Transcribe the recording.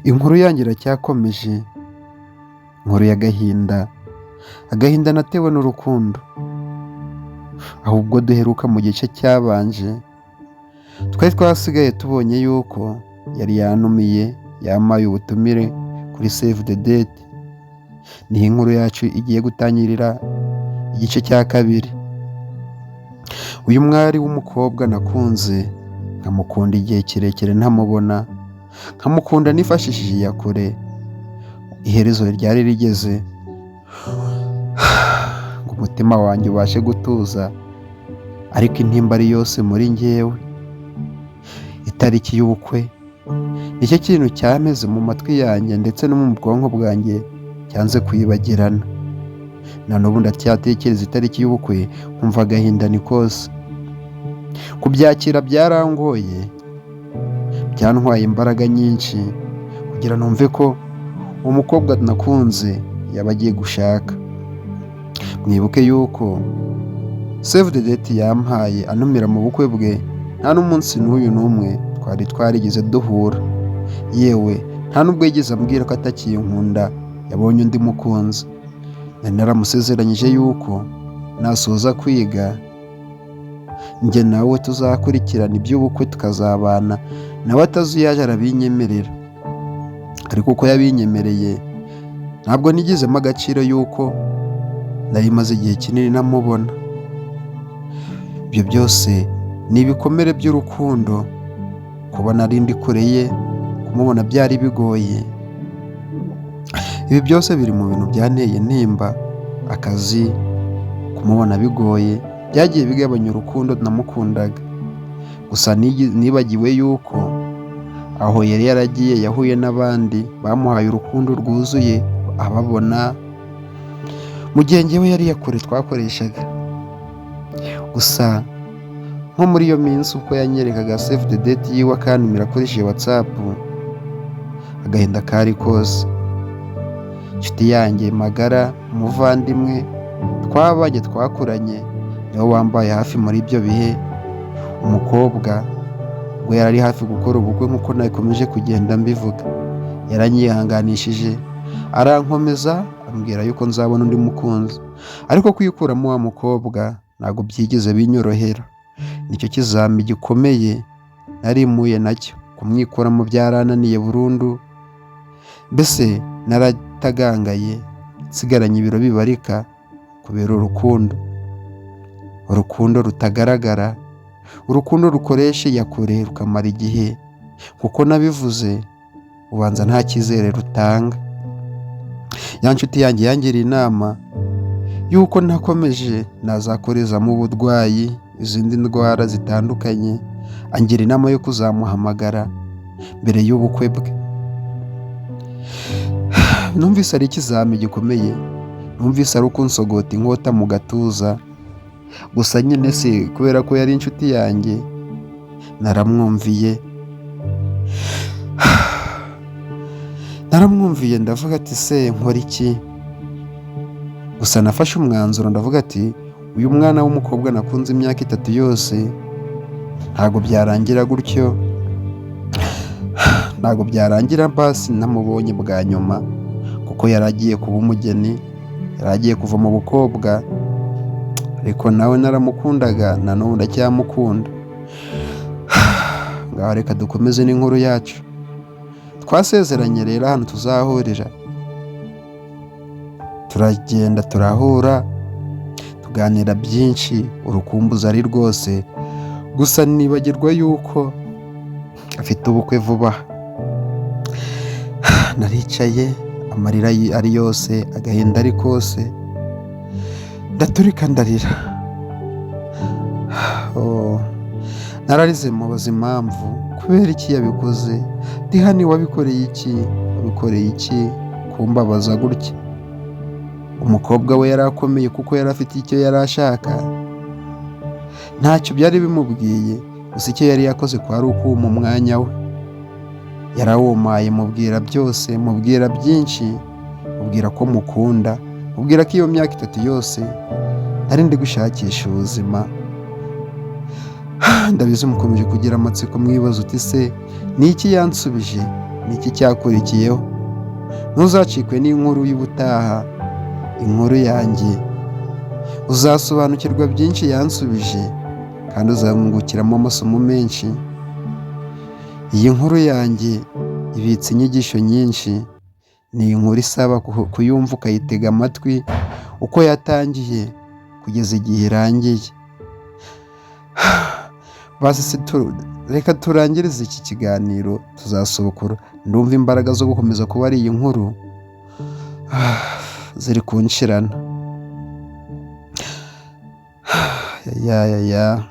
Inkuru yanjye iracyakomeje, inkuru y'agahinda, agahinda natewe n'urukundo. Ahubwo duheruka mu gice cyabanje, twari twasigaye tubonye yuko yari yanumiye, yampaye ubutumire kuri save the date. Niho inkuru yacu igiye gutangirira igice cya kabiri. Uyu mwari w'umukobwa nakunze, nkamukunda igihe kirekire ntamubona, nkamukunda nifashishije iyakure, iherezo ryari rigeze ngo umutima wanjye ubashe gutuza, ariko intimba ari yose muri njyewe. Itariki y'ubukwe nicyo kintu cyameze mu matwi yanjye ndetse no mu bwonko bwanjye cyanze kwibagirana. Na n'ubu ndacyatekereza itariki y'ubukwe, nkumva agahinda ni kose. Kubyakira byarangoye, byantwaye imbaraga nyinshi kugira numve ko uwo mukobwa nakunze yaba agiye gushaka. Mwibuke yuko save the date yampaye antumira mu bukwe bwe, nta n'umunsi n'uyu n'umwe twari twarigeze duhura. Yewe, nta n'ubwo yigeze ambwira ko atakinkunda, yabonye undi mukunzi. Nari naramusezeranyije yuko nasoza kwiga njye nawe tuzakurikirana iby'ubukwe, tukazabana, nawe atazuyaje arabinyemerera. Ariko uko yabinyemereye, ntabwo nigizemo agaciro yuko nari maze igihe kinini ntamubona. Ibyo byose ni ibikomere by'urukundo, kuba nari ndi kure ye, kumubona byari bigoye. Ibi byose biri mu bintu byanteye intimba, akazi, kumubona bigoye, byagiye bigabanya urukundo namukundaga. Gusa nibagiwe yuko aho yari yaragiye yahuye n'abandi bamuhaye urukundo rwuzuye ababona, mu gihe njyewe yari kure twakoreshaga. Gusa nko muri iyo minsi uko yanyerekaga save the date yiwe, akantumira akoresheje WhatsApp, agahinda kari kose. Inshuti yanjye magara, umuvandimwe twabanye, twakuranye, niwe wambaye hafi muri ibyo bihe. Umukobwa ubwo yari ari hafi gukora ubukwe, nk'uko nakomeje kugenda mbivuga, yaranyihanganishije, arankomeza, ambwira yuko nzabona undi mukunzi. Ariko kwikuramo wa mukobwa ntabwo byigeze binyorohera. Nicyo kizami gikomeye nari mpuye nacyo, kumwikuramo byarananiye burundu. Mbese naratagangaye, nsigaranye ibiro bibarika kubera urukundo, urukundo rutagaragara, urukundo rukoresha iyakure rukamara igihe. Kuko nabivuze, ubanza nta cyizere rutanga. Ya nshuti yanjye yangiriye inama y'uko ntakomeje nazakorezamo uburwayi, izindi ndwara zitandukanye, angira inama yo kuzamuhamagara mbere y'ubukwe bwe. Numvise ari ikizami gikomeye, numvise ari ukunsogota inkota mu gatuza. Gusa nyine se, kubera ko yari inshuti yanjye, naramwumviye. Naramwumviye, ndavuga ati: "Se nkora iki?" Gusa nafashe umwanzuro, ndavuga ati: "Uyu mwana w'umukobwa nakunze imyaka 3 yose, ntabwo byarangira gutyo, ntabwo byarangira basi ntamubonye bwa nyuma," kuko yari agiye kuba umugeni, yari agiye kuva mu bukobwa. Ariko nawe naramukundaga, na n'ubu ndacyamukunda. Ngaho reka dukomeze n'inkuru yacu. Twasezeranye rero ahantu tuzahurira, turagenda turahura, tuganira byinshi, urukumbuzi ari rwose. Gusa nibagirwa yuko afite ubukwe vuba. Naricaye, amarira ari yose, agahinda ari kose, ndaturika ndarira. Oh, nararize, mubaza impamvu, kubera iki yabikoze. Dihani, wabikoreye iki? Wabikoreye iki kumbabaza gutya? Umukobwa we yari akomeye, kuko yari afite icyo yari ashaka, ntacyo byari bimubwiye. Gusa icyo yari yakoze kwari ukuma umwanya we, yarawumaye. Mubwira byose, mubwira byinshi, mubwira ko mukunda, mubwira ko iyo myaka 3 yose nari ndi gushakisha ubuzima. Ndabizi mukomeje kugira amatsiko, mwibaza uti: "Se ni iki yansubije?" Ni iki cyakurikiyeho? Ntuzacikwe n'inkuru y'ubutaha, inkuru yanjye. Uzasobanukirwa byinshi yansubije kandi uzungukiramo amasomo menshi. Iyi nkuru yanjye ibitse inyigisho nyinshi. Ni inkuru isaba kuyumva ukayitega amatwi uko yatangiye kugeza igihe irangiye. Basi reka turangirize iki kiganiro, tuzasubukura. Ndumva imbaraga zo gukomeza kuba ari iyi nkuru ziri kunshirana. Ya ya ya.